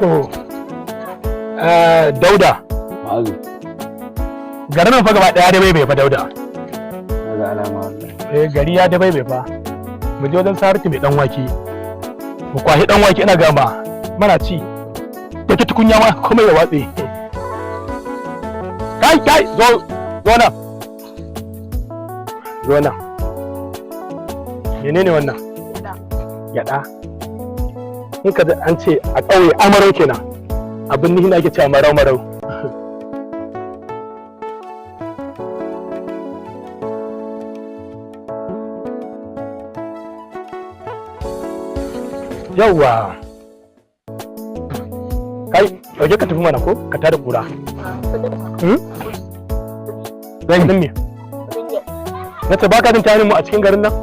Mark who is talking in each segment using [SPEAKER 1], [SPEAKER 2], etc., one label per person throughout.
[SPEAKER 1] To, Dauda.
[SPEAKER 2] Ma'azu.
[SPEAKER 1] Garin nan fa gaba daya da bai fa, Dauda.
[SPEAKER 2] Na ga alama wallahi.
[SPEAKER 1] Eh, gari ya da bai fa. Mu je wajen Saratu mai dan wake. Mu kwashi dan wake, ina gama. Mana ci. Da ta tukunya ma komai ya watse. Kai kai, zo zo nan. Zo nan. Menene wannan? Gyaɗa. In ka ji an ce a ƙauye amarau kenan. Abin nihi na ake cewa marau marau. Yawwa. Kai, ɗauke ka tafi mana ko ka tada kura. Hmm? Zan me? Na ce baka jin tarihin mu a cikin garin nan?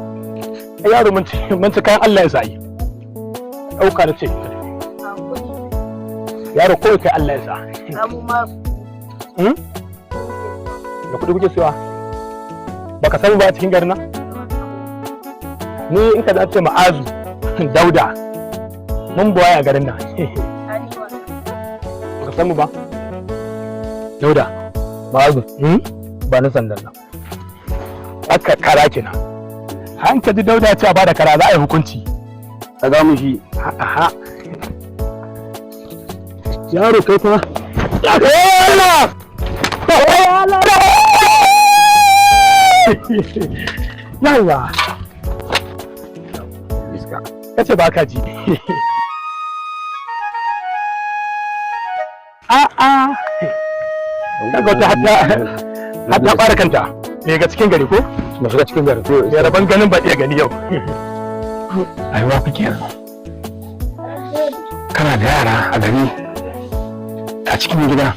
[SPEAKER 1] Ai yaro, mun ci kayan Allah ya sa yi. Ɗauka na ce. Yaro, kawai kai Allah ya sa. Hmm? Da kuɗi kuke siwa? Baka sani ba a cikin garin nan? Ni in ka ce Ma'azu Dauda, mun buwaya a garin nan. Baka san mu ba? Dauda.
[SPEAKER 2] Ma'azu.
[SPEAKER 1] Hmm?
[SPEAKER 2] Ba ni sandan nan.
[SPEAKER 1] Aka kara kenan. Hankali, Dauda ce a bada kara za a yi hukunci.
[SPEAKER 2] Ka ga mu shi.
[SPEAKER 1] Aha. Yaro, kai fa. Allah! Allah! Yawa.
[SPEAKER 2] Iska.
[SPEAKER 1] Kace ba ka ji. A'a. Kaga wata hatta ɓara kanta. Me ga cikin gari ko?
[SPEAKER 2] Mu shiga cikin gari.
[SPEAKER 1] Me rabon ganin ba iya gani yau.
[SPEAKER 3] Aiwa kuke kana da yara a gari, a cikin gida,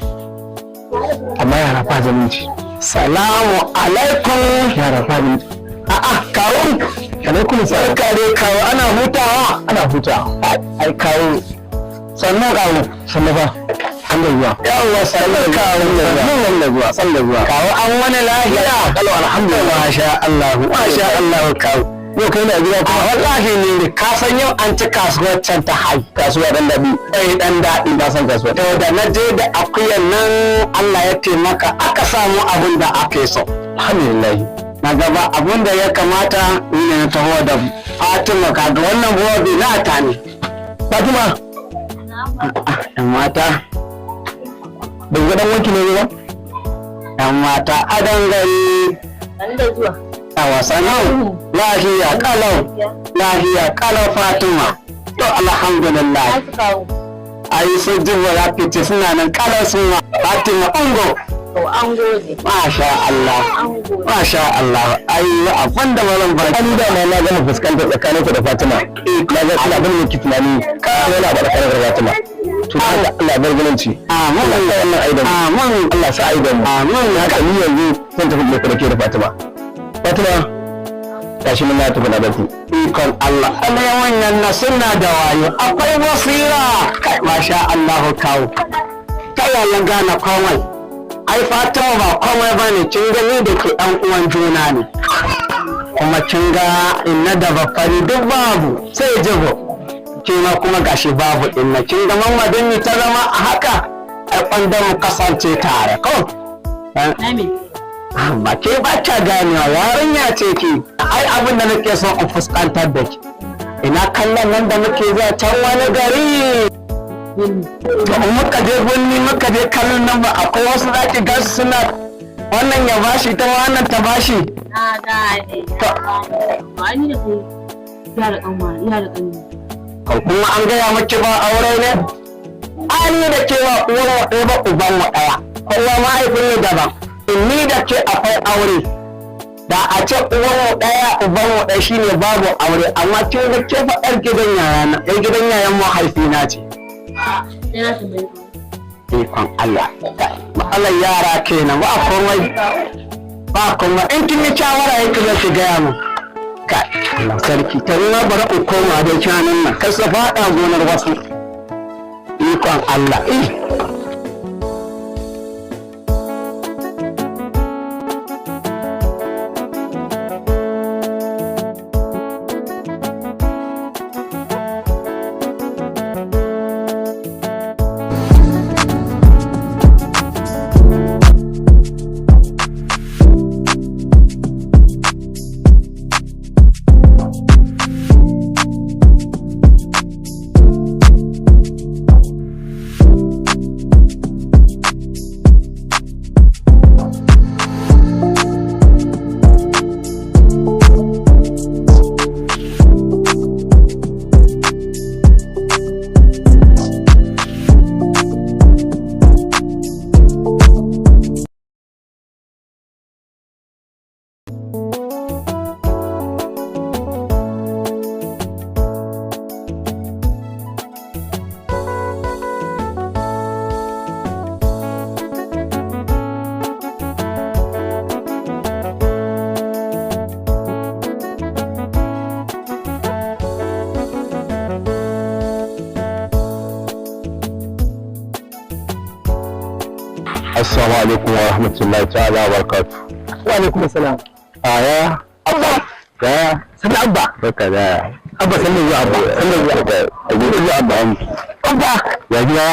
[SPEAKER 3] amma yara ba zumunci.
[SPEAKER 4] Salamu alaikum.
[SPEAKER 3] Yara ba zumunci.
[SPEAKER 4] A'a, kawo.
[SPEAKER 3] Alaikum salam.
[SPEAKER 4] Barka dai, kawo, ana hutawa.
[SPEAKER 3] Ana hutawa.
[SPEAKER 4] Ai kawo. Sannu, kawo.
[SPEAKER 3] Sannu fa an da zuwa.
[SPEAKER 4] Yawwa, sannu kawo.
[SPEAKER 3] Sannu da zuwa, sannu da zuwa.
[SPEAKER 4] Kawo, an wani lafiya?
[SPEAKER 3] Kalau, alhamdulillah.
[SPEAKER 4] Masha Allah. Masha Allah, kawo.
[SPEAKER 3] Yau kai na gida
[SPEAKER 4] A
[SPEAKER 3] kuma?
[SPEAKER 4] Wallahi ne, ka san yau an ci kasuwar can ta hai.
[SPEAKER 3] Kasuwa dan daɗi.
[SPEAKER 4] Eh, dan daɗi.
[SPEAKER 3] Na san kasuwa.
[SPEAKER 4] To, da na je da akuyan nan, Allah ya taimaka aka samu abin da ake so.
[SPEAKER 3] Alhamdulillah.
[SPEAKER 4] Na gaba abin da ya kamata ni ne na taho da Fatima, kaga wannan bobi na ta ne.
[SPEAKER 3] Fatima.
[SPEAKER 4] Yan mata.
[SPEAKER 3] Ban ga dan wanki ne ba.
[SPEAKER 4] Yan mata adon gari.
[SPEAKER 5] An da zuwa.
[SPEAKER 4] A wasannin lafiya kalau, lafiya kalau, Fatima. To, alhamdulillah.
[SPEAKER 5] Na su kawo.
[SPEAKER 4] Ai su jibo ya fice, suna nan kalau su ma. Fatima, ungo.
[SPEAKER 5] To, an gode.
[SPEAKER 4] Masha Allah.
[SPEAKER 5] An gode.
[SPEAKER 4] Masha Allah, ai abin da malam ba.
[SPEAKER 3] An da ma na gama fuskantar tsakaninku da Fatima, na ga ina abin da ke tunani yana ba da Fatima. To haka, Allah bar zumunci.
[SPEAKER 4] Amin.
[SPEAKER 3] Allah sa wannan aidan.
[SPEAKER 4] Amin.
[SPEAKER 3] Allah sa aidan mu.
[SPEAKER 4] Amin.
[SPEAKER 3] Haka ni yanzu zan tafi da ke da Fatima. Fatima, tashi, mun na tafi na barku.
[SPEAKER 4] Ikon Allah, Allah, wannan na suna da wayo, akwai basira. Kai, masha Allah, kawo, ta yaya gane komai? Ai Fatima ba komai ba ne, kin gani da ke ɗan uwan juna ne, kuma kin ga inna da baffari duk babu sai jibo, ke ma kuma gashi babu inna. Kin ga mamadin ni ta zama a haka, ai kwanda mu kasance tare ko.
[SPEAKER 5] Na me?
[SPEAKER 4] Ba ke ba ta ganewa, yarinya ce ki. Ai abin da nake son in fuskantar da ki, ina kallon nan da muke zuwa can wani gari. To, in muka je birni, muka je kallon nan, ba akwai wasu zaki ga su suna wannan ya bashi, ta wannan ta bashi.
[SPEAKER 5] Na gane. Na gane. Ba ni da kai yara ƙanwa, yara ƙanni.
[SPEAKER 4] Kuma an gaya miki ba aure ne? Ani da ke ba uwar mu ɗaya ba uban mu ɗaya, kowa mahaifin ne daban. Ni da ke akwai aure. Da a ce uwar mu ɗaya uban mu ɗaya shine babu aure, amma kin ga ke fa ɗan gidan yayana, ɗan gidan yayan mahaifina ce.
[SPEAKER 5] Sai na tambaye ka.
[SPEAKER 4] Ikon Allah, matsalar yara kenan. Ba komai, ba komai, in kin yi shawara yake zai ki gaya min. Kai, Allah sarki, ta nuna bari in koma da shanun nan kar su faɗa gonar wasu. Ikon Allah, eh.
[SPEAKER 3] Assalamu alaikum wa rahmatullahi ta'ala wa barakatuh.
[SPEAKER 1] Wa alaikum assalam.
[SPEAKER 3] Aya.
[SPEAKER 1] Abba.
[SPEAKER 3] Ya.
[SPEAKER 1] Sannu Abba.
[SPEAKER 3] Barka da.
[SPEAKER 1] Abba sannu zuwa Abba. Sannu zuwa Abba.
[SPEAKER 3] Abba zuwa Abba.
[SPEAKER 1] Abba.
[SPEAKER 3] Ya gida.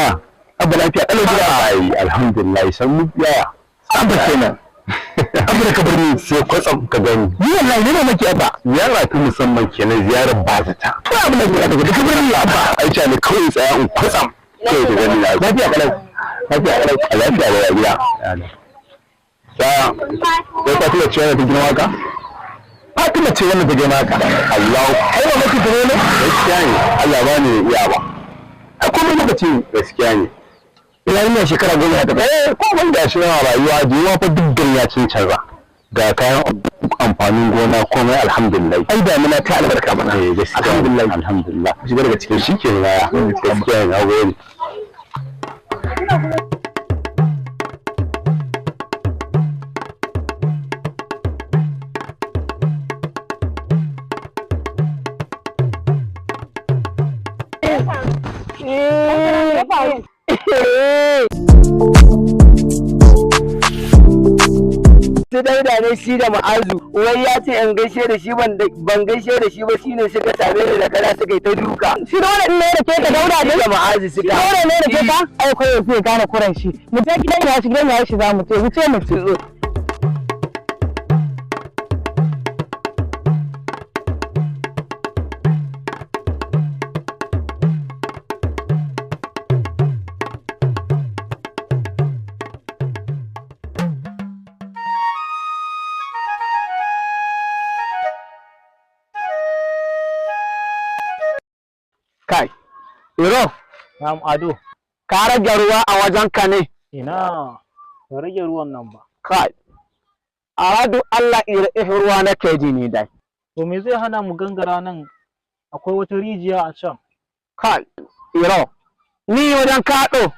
[SPEAKER 1] Abba lafiya. Allah gida.
[SPEAKER 3] Ai alhamdulillah sannu ya.
[SPEAKER 1] Abba kenan. Abba da ka bar ni.
[SPEAKER 3] Sai kwatsam ka gani.
[SPEAKER 1] Ni wallahi ne mamaki Abba.
[SPEAKER 3] Ziyara ta musamman kenan ziyarar bazata.
[SPEAKER 1] Ba abin da ke da ka bar ni Abba.
[SPEAKER 3] Ai ce ne kawai tsaya in kwatsam. Kai ka gani na.
[SPEAKER 1] Lafiya kalau.
[SPEAKER 3] Lafiya kalau. Lafiya da ya gida. Ya. Kai ka tura ciwon ta girma ka?
[SPEAKER 1] Fatima ce wannan ta girma ka.
[SPEAKER 3] Allah.
[SPEAKER 1] Ai ba maki ta ne?
[SPEAKER 3] Gaskiya ne. Allah ba ni iya ba.
[SPEAKER 1] A komai lokaci.
[SPEAKER 3] Gaskiya ne.
[SPEAKER 1] Yarinya shekara 18.
[SPEAKER 3] Eh, ko wanda shi yana rayuwa da yawa fa duk gari ya cin canza. Ga kayan amfanin gona komai alhamdulillah.
[SPEAKER 1] Ai damina ta albarka mana.
[SPEAKER 3] Eh, gaskiya.
[SPEAKER 1] Alhamdulillah.
[SPEAKER 3] Alhamdulillah.
[SPEAKER 1] Shiga daga cikin
[SPEAKER 3] Shi ke naya. Gaskiya ne, na gode.
[SPEAKER 4] Su Dauda ne shi da Ma'azu, wai ya ce in gaishe da shi ban gaishe da shi ba, shine suka same ni da kara suka yi ta duka.
[SPEAKER 6] Shi dole ne da ke ka Dauda ne?
[SPEAKER 4] Da Ma'azu suka.
[SPEAKER 6] Dole ne da ke ka? Ai kai sai gane kuran shi. Mu je gidan ya shi, gidan ya shi za mu ce, mu ce mu ci.
[SPEAKER 4] Kai. Iro,
[SPEAKER 1] Na'am Ado.
[SPEAKER 4] ka rage ruwa a wajen ka ne.
[SPEAKER 1] Ina ba rage ruwan nan ba.
[SPEAKER 4] Kai. Aradu Allah ira ruwa na ke ji ni dai.
[SPEAKER 1] To me zai hana mu gangara nan, akwai wata rijiya a can.
[SPEAKER 4] Kai. Iro, ni wajen kaɗo.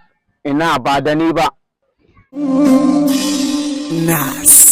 [SPEAKER 4] Ina ba da ni ba.
[SPEAKER 7] Nas.